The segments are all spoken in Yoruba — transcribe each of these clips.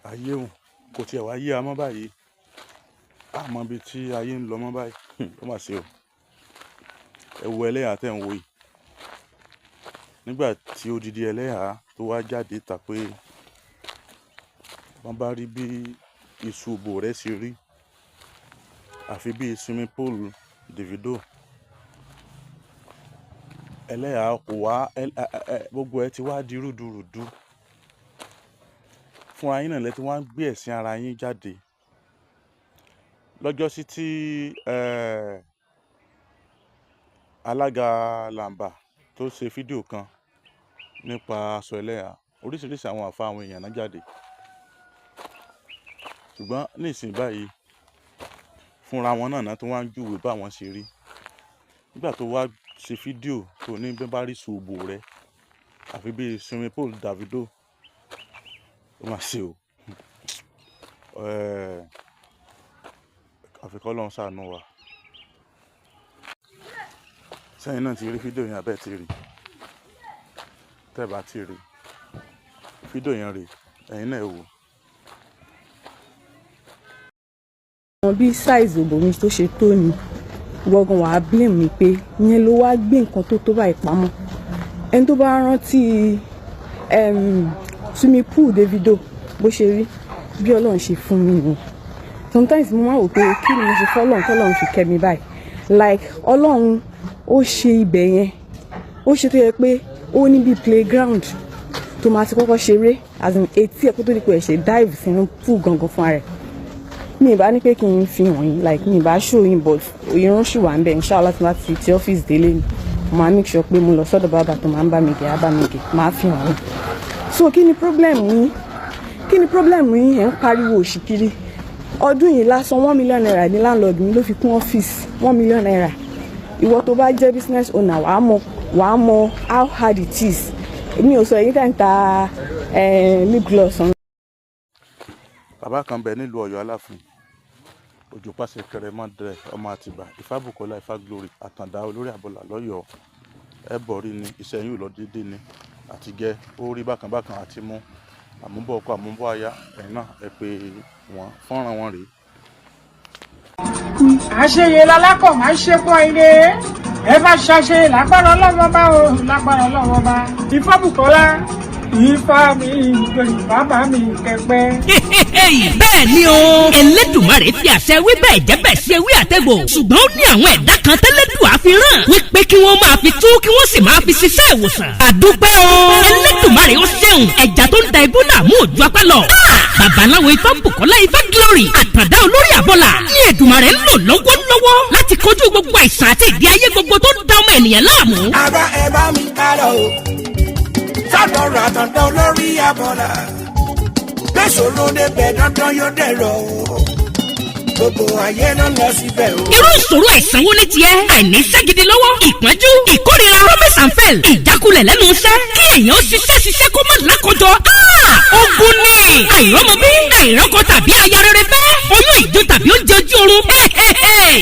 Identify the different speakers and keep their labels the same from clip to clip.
Speaker 1: Ayé òun kò tiẹ̀ wá yé a mọ́ báyìí. A mọ ibi tí ayé ń lọ mọ́ báyìí. Ó mà ṣe o. Ẹ wo ẹlẹ́hà tẹ́ ń wò yìí. Nígbà tí odidi ẹlẹ́hà tó wá jáde ta pé wọ́n bá rí bí iṣu òbò rẹ̀ ṣe rí, àfi bí swimming pool Davido. Ẹlẹ́hà kò wá, gbogbo ẹ ti wá di rúdurùdu. Fúnra yín náà lẹ ti wá ń gbé ẹ̀sìn ara yín jáde. Lọ́jọ́sí tí alága Làǹbà tó ṣe fídíò kan nípa aṣọ ẹlẹ́hà, oríṣiríṣi àwọn àfá àwọn èèyàn náà jáde. Ṣùgbọ́n nísìnyí báyìí, fúnra wọn náà náà tó wá ń júwe bá wọn ṣe rí. Nígbà tó wá ṣe fídíò tó ní bí wọ́n bá rí iṣu òbò rẹ̀, àfi bí swimming pool Davido. Ó mà ṣe o. Àfi k'Ọlọ́run ṣàánú wa. Sẹ́yìn náà ti rí fídíò yẹn àbí ẹ ti rí? Tẹ́ ẹ bá ti rí, fídíò yẹn rè, ẹ̀yin náà ẹ wò.
Speaker 2: Bí size òbò mi tó ṣe tó ni, ìwọ gan wàá blame mi pé ìyẹn ló wá gbé nǹkan tó tó báyìí pamọ́. Ẹni tó bá rántí swimming pool Davido bó ṣe rí, bí Ọlọ́run ṣe fún mi nìyẹn. Sometimes mo máa wò pé kí ni mo ṣe fọ́lọ́run tọ́lọ́run fi kẹ́ mi báyìí. Like, Ọlọ́run ó ṣe ibẹ̀ yẹn, ó ṣe tó yẹ pé ó ní bí playground tó máa ti kọ́kọ́ ṣeré, as in etí ẹ̀, kó tó di pé ẹ̀ ṣe dive sínú pool gangan fún ara ẹ̀. Mi ì bá ní pé kí n fi hàn yín, like mi ì bá show yín, but irun ṣì wà ń bẹ̀. Inshallah, tí wọ́n ti ti ọ́fíìsì délé ni mo máa make sure pé mo lọ sọ́dọ̀ bàbá tó máa ń bá mi gẹ̀, á bá mi gẹ̀, máa fi hàn yín. So kí ni problem yín? Kí ni problem yín? Ẹ̀ ń pariwo òṣì kiri. Ọdún yìí lásán, ₦1 million ní landlord mi ló fi kún ọ́fíìsì. ₦1 million. Ìwọ tó bá jẹ́ business owner, wàá mọ how hard it is. Èmi ò sọ èyí tẹ̀ ń ta lip gloss.
Speaker 1: Bàbá kan bẹ nílùú Ọ̀yọ́ Aláàfin, Òjò pàṣẹ kẹrẹmọdé, ọmọ Àtìbà, Ifábùkọ́lá, Ifá Glory, Àtàndá, olórí àbọ̀là lọ́yọ̀ọ́. Ẹ bọ̀rí ni iṣẹ́ yín ò lọ déédéé ni àtijẹ́, ó rí bákan bákan, àti mú àmúbọ̀ ọkọ, àmúbọ̀ aya. Ẹ̀yin náà ẹ pé wọ́n, fọ́nrán wọn rèé.
Speaker 3: Àṣeyẹ lalákọ̀ máa ń ṣe pọ́n ire. Ẹ bá ṣàṣe lágbára Ọlọ́wọ́ bá o, lágbára Ọlọ́wọ́ bá. Ifábùkọ́lá, Ifá mi ìgbèrú, bàbá mi kẹpẹ.
Speaker 4: Bẹ́ẹ̀ ni o, Elédùmarè fi àṣẹ wí bẹ́ẹ̀ jẹ́ bẹ́ẹ̀ ṣe wí àtẹ̀gbò, ṣùgbọ́n ó ní àwọn ẹ̀dá kan tẹ́lẹ̀dùn àfihàn wípé kí wọ́n máa fi tú, kí wọ́n sì máa fi ṣiṣẹ́ ìwòsàn. Àdúpẹ́ o, Elédùmarè ó ṣeun. Ẹja tó ń da ibú làmú òjú apá lọ. Babaláwo Ifá Bùkọ́lá, Ifá Glory, Àtàndá, olórí àbọ̀là ní Èdùmarè ń lò lọ́wọ́lọ́wọ́ láti kojú gbogbo àìsàn àti ìdí ayé gbogbo tó ń da ọmọ ènìyàn láàmú.
Speaker 5: Àbá ẹ bá mi ká lọ o sọ́dọ̀ Àtàndá olórí abọ́là. Gbèsòrò débẹ̀, dandan yóò dẹ̀rọ̀ o. Gbogbo ayé ló lọ síbẹ̀ o.
Speaker 4: Irú ìṣòro àìsàn wo ní tiẹ̀? Àìníṣẹ́ gidi lọ́wọ́, ìpọ́njú, ìkórira, promise and fail, ìjákulẹ̀ lẹ́nu iṣẹ́, kí èèyàn ṣiṣẹ́ ṣiṣẹ́ kó má lákọjọ. Ogun ni àìrọ́mọbí, àìrọ́kọ tàbí aya rere fẹ́, oyún ìjó tàbí oúnjẹ ojú oorun.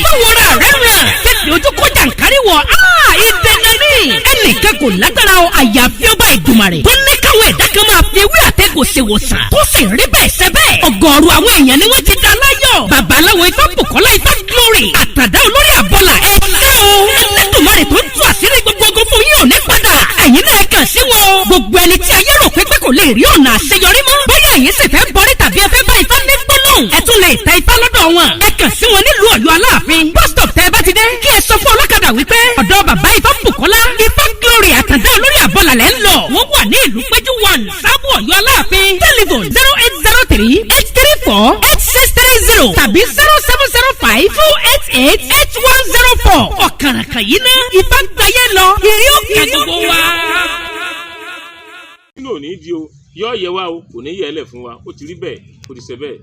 Speaker 4: Báwo ra rẹ̀ ràn fífi ojú kó jàǹkárí wọ̀? Ìdènà ní ẹnìkan kò lágbára o, àyàfi ọba Ìdùmarè tó ní káwọn ẹ̀dá kan máa fi ewé àtẹ̀gùn ṣèwòsàn, tó sì rí bẹ́ẹ̀ ṣe bẹ́ẹ̀. Ọ̀gọ̀ọ̀rọ̀ àwọn èèyàn ni wọ́n ti dá láyọ̀. Babaláwo Ifá Bùkọ́lá, Ifá Glory, Àtàdá, olórí àbọ̀là, ẹ ṣé o. Ẹlẹ́dùnmarè tó ń tú àṣírí gbogbo ogun fún yín ò ní padà. Ẹ̀yin náà kàn sí wọn o. Gbogbo ẹni tí ayé rò pé kò lè rí ọ̀nà àṣeyọrí mọ́, bóyá ẹ̀yin sì fẹ́ bọrí tàbí ẹ fẹ́ bá Ifá ní gbólóhùn, ẹ tún lè tẹ Ifá lọ́dọ̀ wọn. Ẹ kàn sí wọn nílùú Ọ̀yọ́ Aláàfin bus stop. Tẹ́ ẹ bá ti dé, kí ẹ sọ fún ọlọ́kadà wípé ọ̀dọ̀ bàbá Ifá Bùkọ́lá, Ifá Glory, Àtàndá, olórí àbọ̀là lẹ́ ń lọ. Wọ́n wà ní ìlú Péjú 1, Sábò, Ọ̀yọ́ Aláàfin. Telephone 08038348630 tàbí 07052888104. Ọ̀kàràkàn yìí ná Ifá gbayé lọ, ìrí òkè gbogbo wa.
Speaker 6: Nínú òní di o, yóò yẹ wá o, kò ní yẹ ẹ lẹ̀ fún wa. Ó ti rí bẹ́ẹ̀, ó ti ṣe bẹ́ẹ̀.